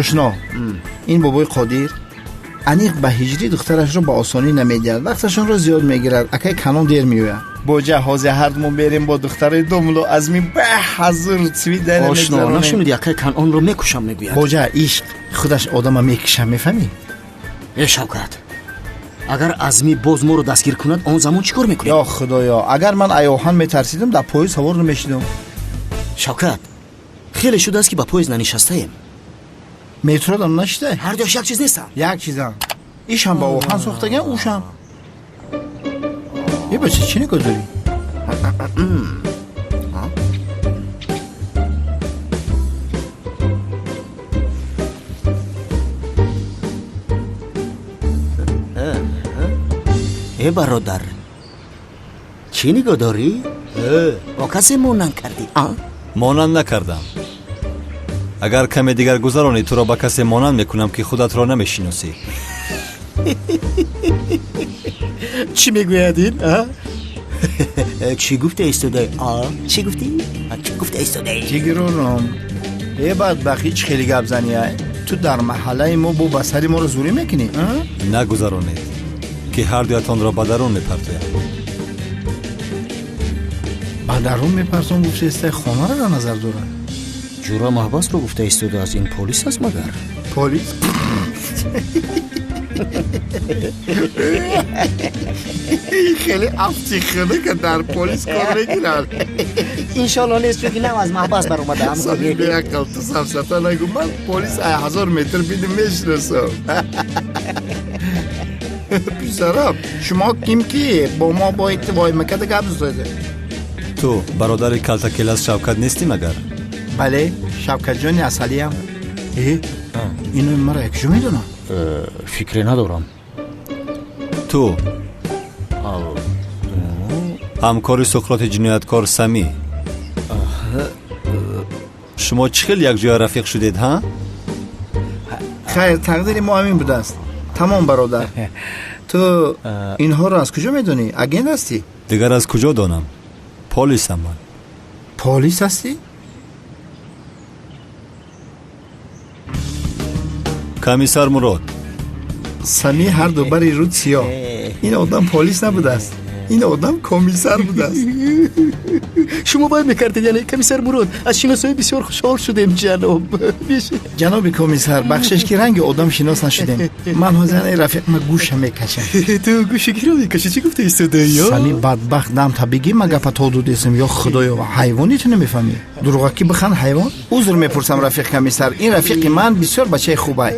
Ошно, ин бобои Қодир аниқ ба ҳиҷрӣ духтарашро ба осонӣ намедиҳад, вақташонро зиёд мегирад. Акай Канон дер меояд. Боҷа ҳозир ҳардумо берем бо духтарои домуло Азми ба ҳазур свидания. Ошно, нашуниди, акай Канонро мекушам мегӯяд. Боҷа, ишқ худаш одама мекушам, мефаҳмӣ? Э, Шавкат, агар Азмӣ боз моро дастгир кунад, он замон чӣ кор мекунем? Ё Худоё, агар ман ай оҳан метарсидам, дар поезд савор намешидам. Шавкат, хеле шудааст, ки ба поезд нанишастаем. Метродам нашидай. Ҳар дуяш як чиз нестанд. Як чизам. Ишам ба оҳан сохтаган, ушам. Е, бача, чӣ нигоҳ дорӣ? Э, бародар, чӣ нигоҳ дорӣ? Бо касе монанд кардӣ, а? Монанд накардам. Агар каме дигар гузаронӣ, туро ба касе монанд мекунам, ки худатро намешиносӣ. Чӣ мегӯяд ин, а? Чӣ гуфта истодаи, а? Чӣ гуфтӣ, чӣ гуфта истодаи? Ҷигирором, е бадбахт, ҳеҷ хеле гап занӣ, ай? Ту дар маҳаллаи мо бо ба сари моро зӯрӣ мекунӣ, а? Нагузаронед, ки ҳардуятонро ба дарун мепартоям. Ба дарун мепартом гуфтаистай, хонаро дар назар дорад. Ҷура маҳбасро гуфта истодааст. Ин полис аст магар? Полис. Хеле афти хунука дар полис кор мекунад. Иншолло нест, чунки нав аз маҳбас баромадаам. Сами беақл, ту сафсата нагӯ. Ман полис ай 1000 метр бидим мешинасам. Писарам, шумо ким, ки бо мо бояд воймакада гап зада? Ту бародари калтакелас Шавкат нестӣ магар? Бале, Шавкатҷони асалиям. Э, ино мара якҷо медонам. Фикре надорам. Ту ҳамкори Суқроти ҷинояткор Самӣ. Шумо чӣ хел якҷоя рафиқ шудед, ҳа? Хайр, тақдири мо ҳамин будааст, тамом. Бародар, ту инҳоро аз куҷо медонӣ? Агент ҳастӣ? Дигар аз куҷо донам? Полисам ман. Полис ҳастӣ? Комиссар Мурод. Сами, ҳарду бари руд сиёҳ. Ин одам полис набудааст, ин одам комиссар будааст. Шумо бай мекардед, яъне комиссар Мурод, аз шиносоӣ бисёр хушҳол шудем, ҷаноб. Ҷаноби комиссар, бахшиш, ки ранги одам шинос нашудем. Ман ҳозир рафиқма гӯша мекашам. Ту гӯши киро мекашӣ? Чӣ гуфта истодаӣ? Сами бадбахт, дамта бигӣ, ма гапа то дудесам. Ё Худоё, ҳайвони, ту намефаҳмӣ? Дурӯғакӣ бихан, ҳайвон. Узр мепурсам, рафиқ комиссар, ин рафиқи ман бисёр бачаи хубай.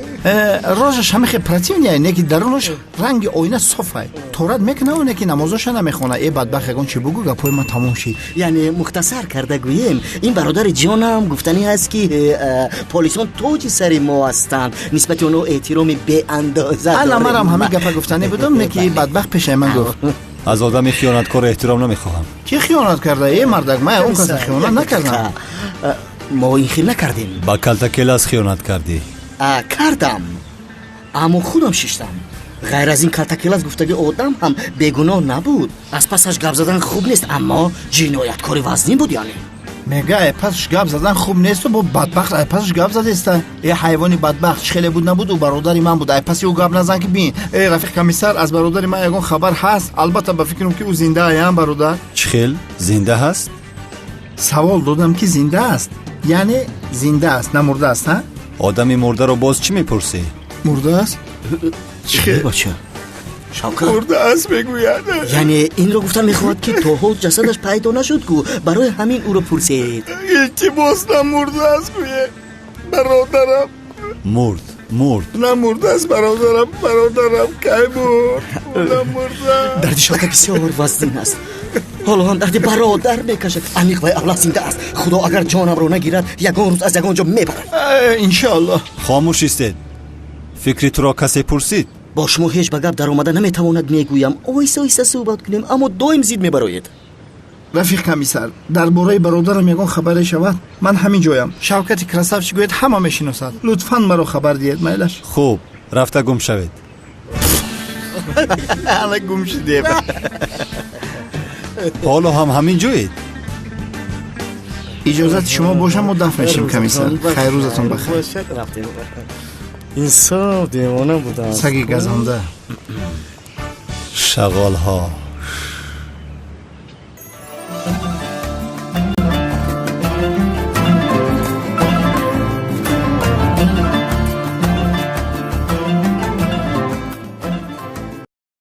Рожаш ҳамихе противный ай, неки дарунаш ранги оина софай. Торат мекунаву неки намозоша намехона. Э, бадбахт, ягон чи бугӯ, гапҳои ман тамом шид. Яъне мухтасар карда гӯем, ин бародари ҷонам гуфтанӣ аст, ки полисон тоҷи сари мо ҳастанд, нисбати онҳо эҳтироми беандоза. Ана, манам ҳамин гапа гуфтанӣ будам, неки бадбахт пешаи ман гуфт. Аз одами хиёнаткор эҳтиром намехоҳам. Кӣ хиёнат карда? Э, мардак, ман он каса хиёнат накардам. Мо ин хел накардем. Ба калтакелас хиёнат кардӣ. Кардам, аммо худам шиштам. Ғайр аз ин, калтакелас гуфтаги одам ҳам бегуноҳ набуд. Аз пасаш гап задан хуб нест, аммо ҷинояткори вазнин буд, яъне. Мега, ай пасаш гап задан хуб несту бо бадбахт ай пасаш гап задеста. Э, ҳайвони бадбахт, чӣ хеле буд набуд, ӯ бародари ман буд. Ай паси ӯ гап назан, ки бин. Э, рафиқ комиссар, аз бародари ман ягон хабар ҳаст? Албатта, ба фикрам, ки ӯ зинда аям, бародар. Чӣ хел зинда ҳаст? Савол додам, ки зинда аст, яъне зинда аст, намурда аст, ҳа? Одами мурдаро боз чӣ мепурсӣ? Мурда аст? Чӣ хел? Бача Шавкат. Мурда аст мегӯяд. Яъне инро гуфтан мехоҳад, ки то ҳол ҷасадаш пайдо нашуд ку, барои ҳамин ӯро пурсед. Илтимос, намурда аст гӯе, бародарам. Мурд, мурд. Намурда аст, бародарам. Бародарам кай мурд? Намурда. Дарди Шавкат бисёр вазнин аст, ҳоло ҳам дарди бародар мекашад. Аниқ вай авлаҳ зинда аст. Худо агар ҷонамро нагирад, ягон рӯз аз ягон ҷо мебарад. Иншоаллоҳ. Хомӯш истед. Фикри туро касе пурсид? Бо шумо ҳеҷ ба гап даромада наметавонад. Мегӯям, оҳиста оҳиста суҳбат кунем, аммо доим зид мебароед. Рафиқ комиссар, дар бораи бародарам ягон хабаре шавад, ман ҳамин ҷоям. Шавкати красавчик гӯяд, ҳама мешиносад. Лутфан маро хабар диҳед, майлаш? Хуб, рафта гум шавед. Ана, гум шудем. Ҳоло ҳам ҳамин ҷоед? Иҷозати шумо боша, мо дафт мешем, комиссар. Хайр, рӯзатон бахайр. Бошад, рафтем. Инсоф, девона будам. Саги газанда. Шағолҳо.